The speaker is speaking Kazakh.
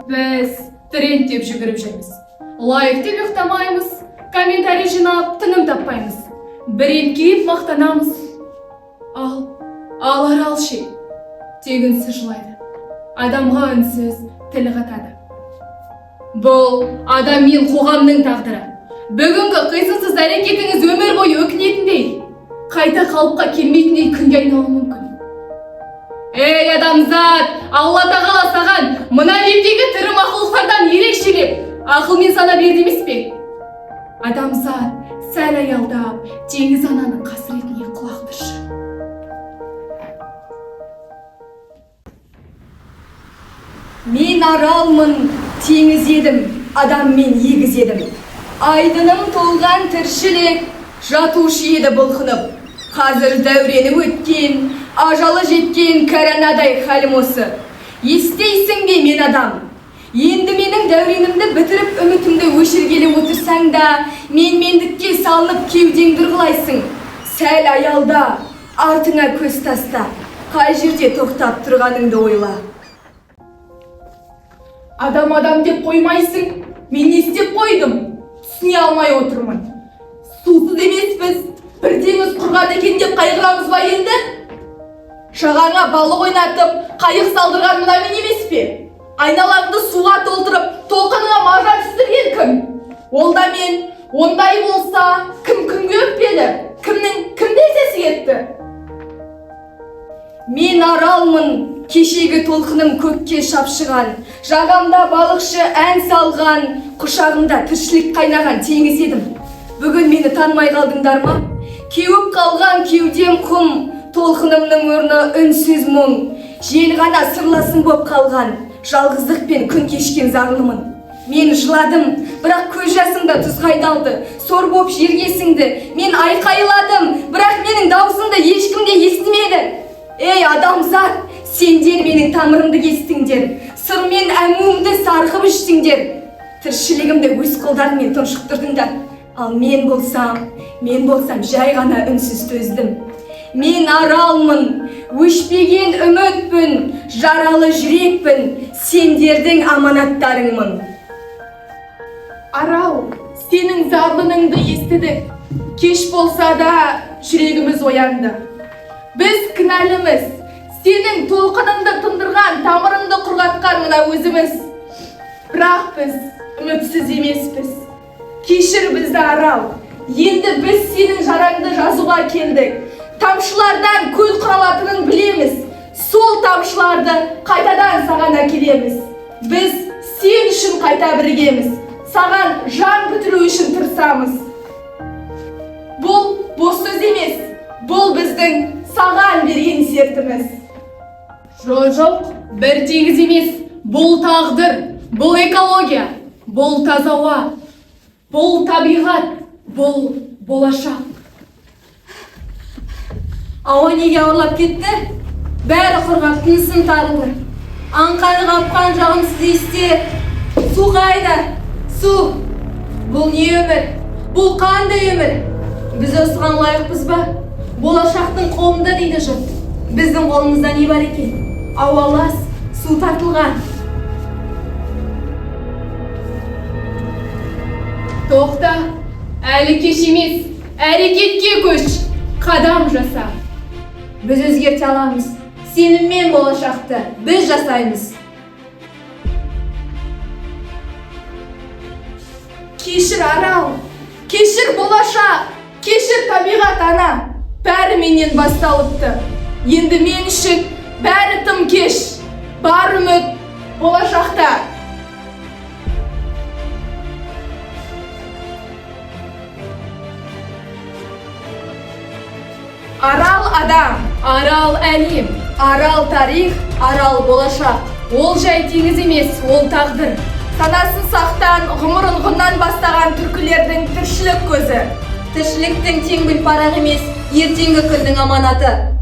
Біз тренд деп жүгіріп жүрміз. Лайк деп ұйықтамаймыз, комментарий жинап тыным таппаймыз. Бренд киіп мақтанамыз. Ал Арал ше? Тек үнсіз жылайды. Адамға үнсіз тіл қатады. Бұл адам мен қоғамның тағдыры. Бүгінгі қисынсыз әрекетіңіз өмір бойы өкінетіндей, қайта қалыпқа келмейтіндей күнге айналуы мүмкін. Ей, адамзат, Алла тағала саған мына әлемдегі тірі мақұлықтардан ерекшелеп, ақыл мен сана берді емес пе? Адамзат, сәл аялдап, теңіз ананың қасіретіне құлақ түрші. Мен Аралмын, теңіз едім, адаммен егіз едім. Айдыным толған тіршілік, жатушы еді бұлқынып. Қазір дәурені өткен, ажалы жеткен кәрі анадай халім осы. Естейсің бе, мен адам? Енді менің дәуренімді бітіріп, үмітімді өшіргелі отырсаң да, менмендікке салынып кеудеңді ұрғылайсың. Сәл аялда, артыңа көз таста, қай жерде тоқтап тұрғаныңды ойла. Адам, адам деп қоймайсың. Мен не істеп қойдым? Түсіне алмай отырмын. Сусыз емеспіз. Бір теңіз құрғады екен деп қайғырамыз ба енді? Жағаңа балық ойнатып, қайық салдырған мына мен емес пе? Айналаңды суға толтырып, толқыныңа маржан түстірген кім? Ол да мен. Ондай болса, кім кімге өкпелі? Кімнің кімді есесі кетті? Мен Аралмын, кешегі толқыным көкке шапшыған, жағамда балықшы ән салған, құшағымда тіршілік қайнаған теңіз едім. Бүгін мені танымай қалдыңдар ма? Кеуіп қалған кеудем құм, толқынымның орны үнсіз мұң. Жел ғана сырласым боп қалған, жалғыздықпен күн кешкен зарлымын. Мен жыладым, бірақ көз жасым да тұзға айналды, сор боп жерге сіңді. Мен айқайладым, бірақ менің дауысымды ешкім де естімеді. Ей, адамзат, сендер менің тамырымды кестіңдер, сырмен әмуімді сарқып іштіңдер. Тіршілігімді өз қолдарыңмен тұншықтырдыңдар. Ал мен болсам жай ғана үнсіз төздім. Мен Аралмын, өшпеген үмітпін, жаралы жүрекпін, сендердің аманаттарыңмын. Арал, сенің зарлыныңды естідік. Кеш болса да, жүрегіміз оянды. Біз кінәліміз. Сенің толқыныңды тындырған, тамырыңды құрғатқан мына өзіміз. Бірақ біз үмітсіз емеспіз. Кешір бізді, Арал. Енді біз сенің жараңды жазуға келдік. Тамшылардан көл құралатынын білеміз. Сол тамшыларды қайтадан саған әкелеміз. Біз сен үшін қайта бірігеміз. Саған жан бітіру үшін тырысамыз. Бұл бос сөз емес. Бұл біздің саған берген сертіміз. Жоқ, жоқ, бір теңіз емес. Бұл тағдыр, бұл экология, бұл таза ауа, бұл табиғат, бұл болашақ. Ауа неге ауырлап кетті? Бәрі құрғап, тынысым тарылды. Аңқаны қапқан жағымсыз иістер. Су қайда? Су! Бұл не өмір? Бұл қандай өмір? Біз осыған лайықпыз ба? Болашақтың қолында дейді жұрт. Біздің қолымызда не бар екен? Ауа лас, су тартылған. Тоқта, әлі кеш емес, әрекетке көш, қадам жаса. Біз өзгерте аламыз. Сеніммен болашақты біз жасаймыз. Кешір, Арал, кешір, болашақ, кешір, табиғат ана. Бәрі менен басталыпты. Енді мен үшін бәрі тым кеш. Бар үміт болашақта. Арал адам. Арал әлем. Арал тарих, Арал болашақ. Ол жай теңіз емес, ол тағдыр. Санасын сақтан, ғұмырын ғұннан бастаған түркілердің тіршілік көзі. Тіршіліктің теңбіл парағы емес, ертеңгі күннің аманаты.